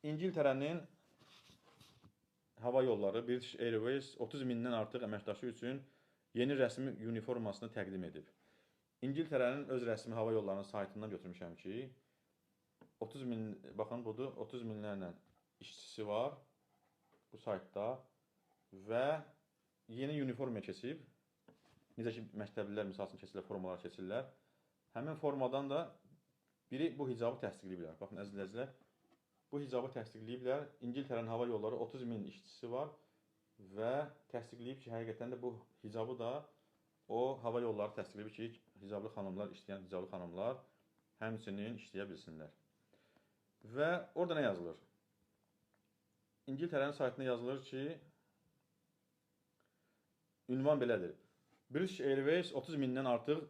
İngiltərənin hava yolları British Airways 30 mindən artıq əməkdaşı üçün yeni rəsmi uniformasını təqdim edib. İngiltərənin öz rəsmi hava yollarının saytından götürmüşəm ki, 30 min, baxın budur, 30 minlərlə işçisi var bu saytda və yeni uniformaya keçib. Necə ki, məktəblilər misal üçün keçirlər, formalar keçirlər. Həmin formadan da biri bu hicabı təsdiqləyiblər. Baxın, əziz izləyicilər, bu hicabı təsdiqləyiblər. İngiltərənin hava yolları 30 min işçisi var və təsdiqləyib ki, həqiqətən də bu hicabı da o hava yolları təsdiqləyib ki, hicablı xanımlar, işləyən hicablı xanımlar həmçinin işləyə bilsinlər. Və orada nə yazılır? İngiltərənin saytında yazılır ki, ünvan belədir. British Airways 30 mindən artıq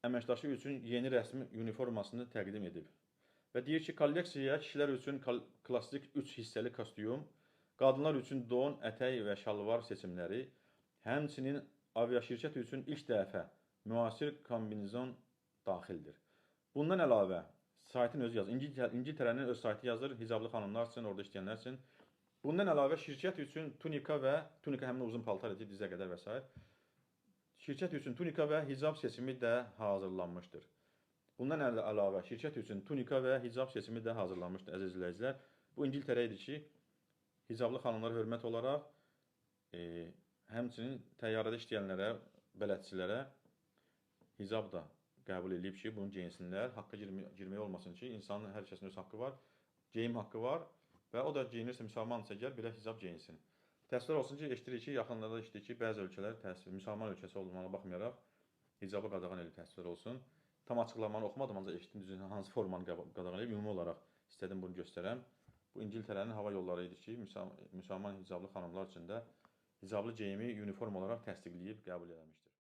əməkdaşı üçün yeni rəsmi uniformasını təqdim edib. Və deyir ki, kolleksiyaya kişilər üçün klassik 3 hissəli kostyum, qadınlar üçün don, ətək və şalvar seçimləri, həmçinin aviaşirkət üçün ilk dəfə müasir kombinizon daxildir. Bundan əlavə, saytın özü yazır. İngiltərənin öz saytı yazır, hicablı xanımlar üçün, orada işləyənlər üçün. Bundan əlavə şirkət üçün tunika və tunika həmin uzun paltar idi, dizə qədər və s. Şirkət üçün tunika və hicab seçimi də hazırlanmışdır. Bundan əlavə şirkət üçün tunika və hicab seçimi də hazırlanmışdır, əziz izləyicilər. Bu İngiltərə idi ki, hicablı xanımlara hörmət olaraq həmçinin təyyarədə işləyənlərə, bələdçilərə hicab da qəbul edib ki, bunu geyinsinlər. Haqqa girmək olmasın ki, insanın hər kəsin öz haqqı var, geyim haqqı var və o da geyinirsə, müsəlmansa əgər, belə hicab geyinsin. Təəssüflər olsun ki, eşidirik ki, yaxınlarda eşidirik ki, bəzi ölkələr təəssüf, müsəlman ölkəsi olmağına baxmayaraq hicabı qadağan edib, təəssüflər olsun. Tam açıqlamanı oxumadım, ancaq eşitdim düzün hansı formanı qadağan edib. Ümumi olaraq istədim bunu göstərəm. Bu İngiltərənin hava yolları idi ki, müsəlman hicablı xanımlar üçün də hicablı geyimi uniform olaraq təsdiqləyib qəbul eləmişdir.